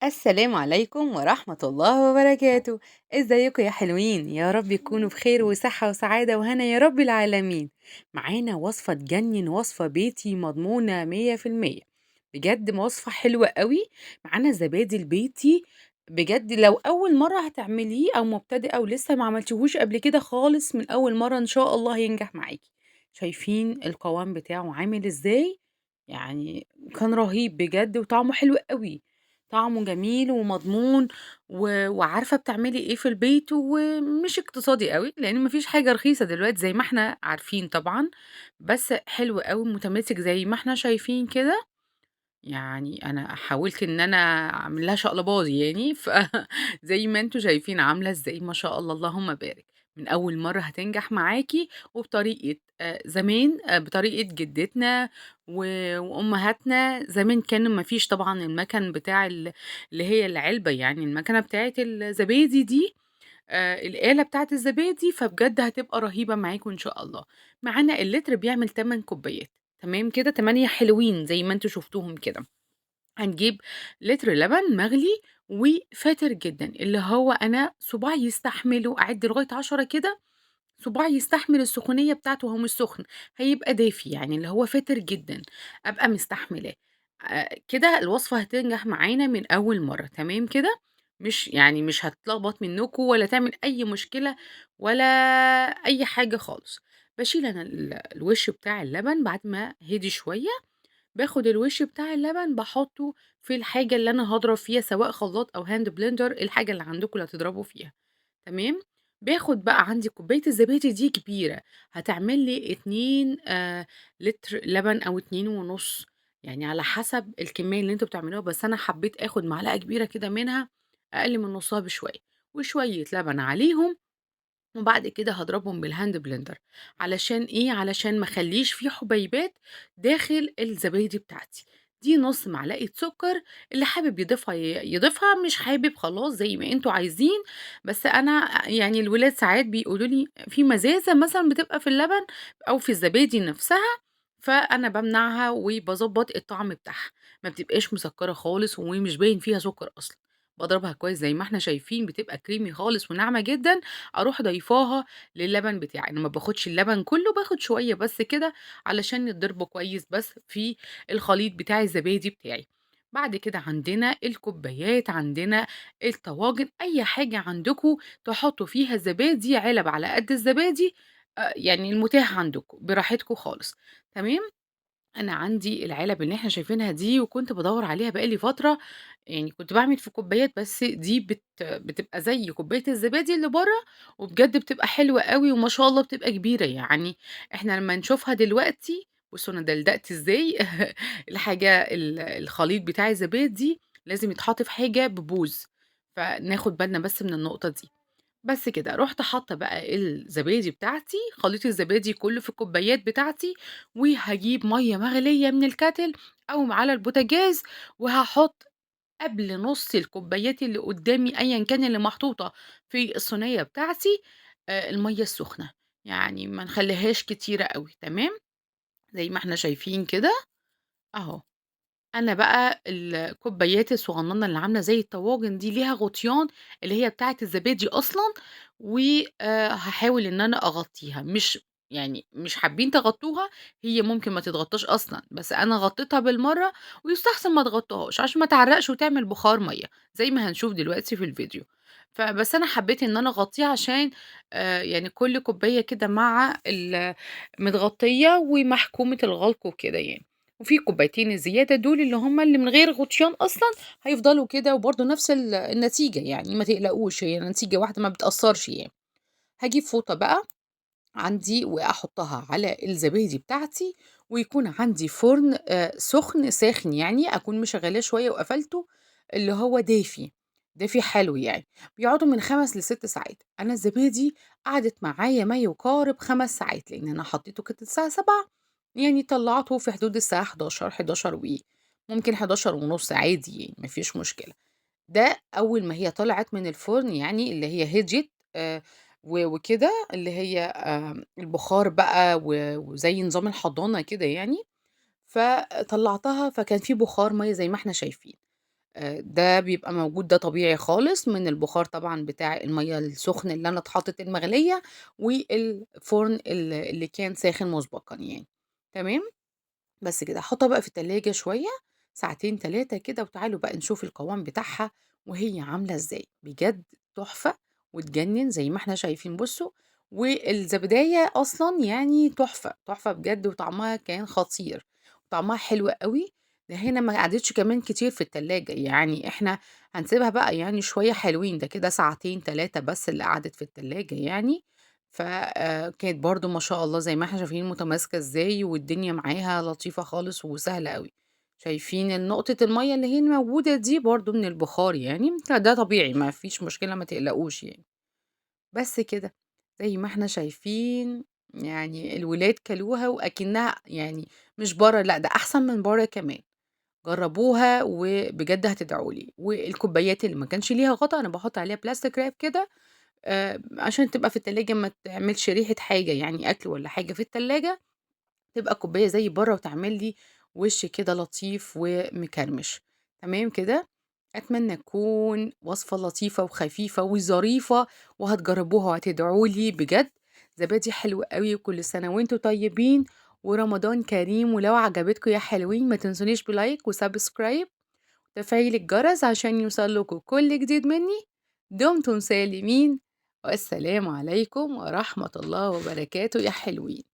السلام عليكم ورحمة الله وبركاته. ازيكم يا حلوين؟ يا رب يكونوا بخير وصحة وسعادة وهنا يا رب العالمين. معانا وصفة تجنن، وصفة بيتي مضمونة 100%، بجد وصفة حلوة قوي. معانا الزبادي البيتي، بجد لو أول مرة هتعمليه أو مبتدئة ولسه ما عملتيهوش قبل كده خالص، من أول مرة إن شاء الله هينجح معاكي. شايفين القوام بتاعه عامل إزاي؟ كان رهيب بجد وطعمه حلو قوي، طعمه جميل ومضمون وعارفة بتعملي إيه في البيت، ومش اقتصادي قوي لأن مفيش حاجة رخيصة دلوقتي زي ما احنا عارفين طبعا، بس حلو قوي متماسك زي ما احنا شايفين كده. أنا حاولت إن أنا أعمل لها شقلباظ زي ما انتوا شايفين عاملة إزاي ما شاء الله اللهم بارك. من أول مرة هتنجح معاكي، وبطريقة، زمان، بطريقة جدتنا وأمهاتنا زمان، كان ما فيش طبعا المكن بتاع اللي هي العلبة، يعني المكنة بتاعت الزبادي دي، الآلة بتاعت الزبادي، فبجد هتبقى رهيبة معاكم إن شاء الله. معانا اللتر بيعمل 8 كوبايات، تمام كده، 8 حلوين زي ما انتوا شفتوهم كده. هنجيب لتر لبن مغلي وفاتر جدا، اللي هو أنا صباعي يستحمله، أعد لغاية 10 كده، صباعي يستحمل السخونية بتاعته، وهو مش سخن هيبقى دافي، يعني اللي هو فاتر جدا أبقى مستحملاه. كده الوصفة هتنجح معانا من أول مرة، تمام كده، مش هتلخبط منكم ولا تعمل أي مشكلة ولا أي حاجة خالص. بشيل أنا الوش بتاع اللبن بعد ما هدي شوية، باخد الوش بتاع اللبن بحطه في الحاجة اللي أنا هضرب فيها، سواء خلاط أو hand blender، الحاجة اللي عندكم اللي هتضربوا فيها، تمام. باخد بقى عندي كوباية الزبادي دي كبيرة، هتعمل لي 2، لتر لبن أو اتنين ونص، يعني على حسب الكمية اللي انتوا بتعملوها، بس أنا حبيت آخد معلقة كبيرة كده منها، أقل من نصها بشوية، وشوية لبن عليهم، وبعد كده هضربهم بال hand blender. علشان إيه؟ علشان ما اخليش فيه حبيبات داخل الزبادي بتاعتي. دي نص معلقة سكر، اللي حابب يضيفها يضيفها، مش حابب خلاص زي ما انتوا عايزين. بس أنا الولاد ساعات بيقولوا لي في مزازة مثلا بتبقى في اللبن أو في الزبادي نفسها، فأنا بمنعها وبظبط الطعم بتاعها، ما بتبقاش مسكرة خالص ومش باين فيها سكر أصلا. بضربها كويس زي ما احنا شايفين، بتبقى كريمي خالص وناعمة جدا. اروح ضيفاها للبن بتاعي، انا ما باخدش اللبن كله، باخد شويه بس كده علشان يتضربوا كويس بس في الخليط بتاع الزبادي بتاعي. بعد كده عندنا الكوبايات، عندنا الطواجن، اي حاجه عندكم تحطوا فيها الزبادي، علب على قد الزبادي، المتاح عندكم براحتكم خالص، تمام. انا عندي العلب اللي احنا شايفينها دي، وكنت بدور عليها بقالي فتره، كنت بعمل في كوبايات، بس دي بتبقى زي كوبايه الزبادي اللي بره، وبجد بتبقى حلوه قوي وما شاء الله بتبقى كبيره. احنا لما نشوفها دلوقتي، بصوا انا دلدقت ازاي الخليط بتاع الزبادي لازم يتحط في حاجه ببوز، فناخد بالنا بس من النقطه دي. بس كده رحت حاطه بقى الزبادي بتاعتي، خليط الزبادي كله في الكوبايات بتاعتي، وهجيب ميه مغليه من الكاتل او على البوتاجاز، وهحط قبل نص الكوبايات اللي قدامي ايا كان اللي محطوطه في الصينيه بتاعتي، الميه السخنه، ما نخليهاش كتيره قوي، تمام زي ما احنا شايفين كده اهو. انا بقى الكوبايات الصغننه اللي عامله زي الطواجن دي ليها غطيان اللي هي بتاعه الزبادي اصلا، وهحاول ان انا اغطيها. مش حابين تغطوها، هي ممكن ما تتغطاش اصلا، بس انا غطيتها بالمره، ويستحسن ما تغطوهاش عشان ما تعرقش وتعمل بخار ميه زي ما هنشوف دلوقتي في الفيديو. فبس انا حبيت ان انا اغطيها عشان، كل كوبايه كده مع متغطيه ومحكومه الغلق وكده. وفي كوبايتين الزياده دول اللي هم اللي من غير غطيان اصلا هيفضلوا كده، وبرده نفس النتيجه، ما تقلقوش، هي نتيجه واحده ما بتاثرش. هجيب فوطه بقى عندي واحطها على الزبادي بتاعتي، ويكون عندي فرن، سخن ساخن، اكون مشغلاه شويه وقفلته، اللي هو دافي دافي حلو، بيقعدوا من 5 لست ساعات. انا الزبادي قعدت معايا ما يقارب 5 ساعات، لان انا حطيته كده الساعه 7، طلعته في حدود الساعه حداشر، حداشر و ممكن حداشر ونص عادي، مفيش مشكله. ده اول ما هي طلعت من الفرن، اللي هي هديت، وكده، اللي هي، البخار بقى وزي نظام الحضانه كده يعني، فطلعتها فكان في بخار ميه زي ما احنا شايفين. ده بيبقى موجود، ده طبيعي خالص من البخار طبعًا بتاع المَيّة السخن اللي أنا اتحطت المغلية، والفرن اللي كان ساخن مسبقًا يعني، تمام؟ بس كده، أحطها بقى في التلاجة شوية ساعتين 3 كده، وتعالوا بقى نشوف القوام بتاعها وهي عاملة إزاي. بجد تحفة وتجنن زي ما إحنا شايفين بُصّوا، والزبداية أصلًا يعني تحفة، تحفة بجد، وطعمها كان خطير، طعمها حلو أوي. ده هنا ما قعدتش كمان كتير في التلاجة، يعني إحنا هنسيبها بقى يعني شوية حلوين، ده كده ساعتين 3 بس اللي قعدت في التلاجة يعني. ف كانت برضه ما شاء الله زي ما إحنا شايفين متماسكة إزاي، والدنيا معاها لطيفة خالص وسهلة أوي. شايفين النقطة المَيّة اللي هي الموجودة دي برضه من البخار يعني، فده طبيعي ما فيش مشكلة، ما تقلقوش يعني. بس كده، زي ما إحنا شايفين يعني الولاد كلوها وأكنها يعني مش برّه، لأ ده أحسن من برّه كمان. جربوها وبجد هتدعوا لي. والكوبايات اللي ما كانش ليها غطا أنا باحط عليها plastic wrap كده، عشان تبقى في التلاجة ما تعملش ريحة حاجة يعني أكل ولا حاجة في التلاجة، تبقى كوباية زي برّه وتعمل لي وش كده لطيف ومكرمش. تمام كده؟ أتمنى تكون وصفة لطيفة وخفيفة وظريفة، وهتجربوها وهتدعوا لي بجد. زبادي حلو أوي، وكل سنة وأنتم طيبين، ورمضان كريم. ولو عجبتكم يا حلوين ما تنسونيش ب like و subscribe وتفعيل الجرس عشان يوصل لكم كل جديد مني. دمتم سالمين، والسلام عليكم ورحمة الله وبركاته يا حلوين.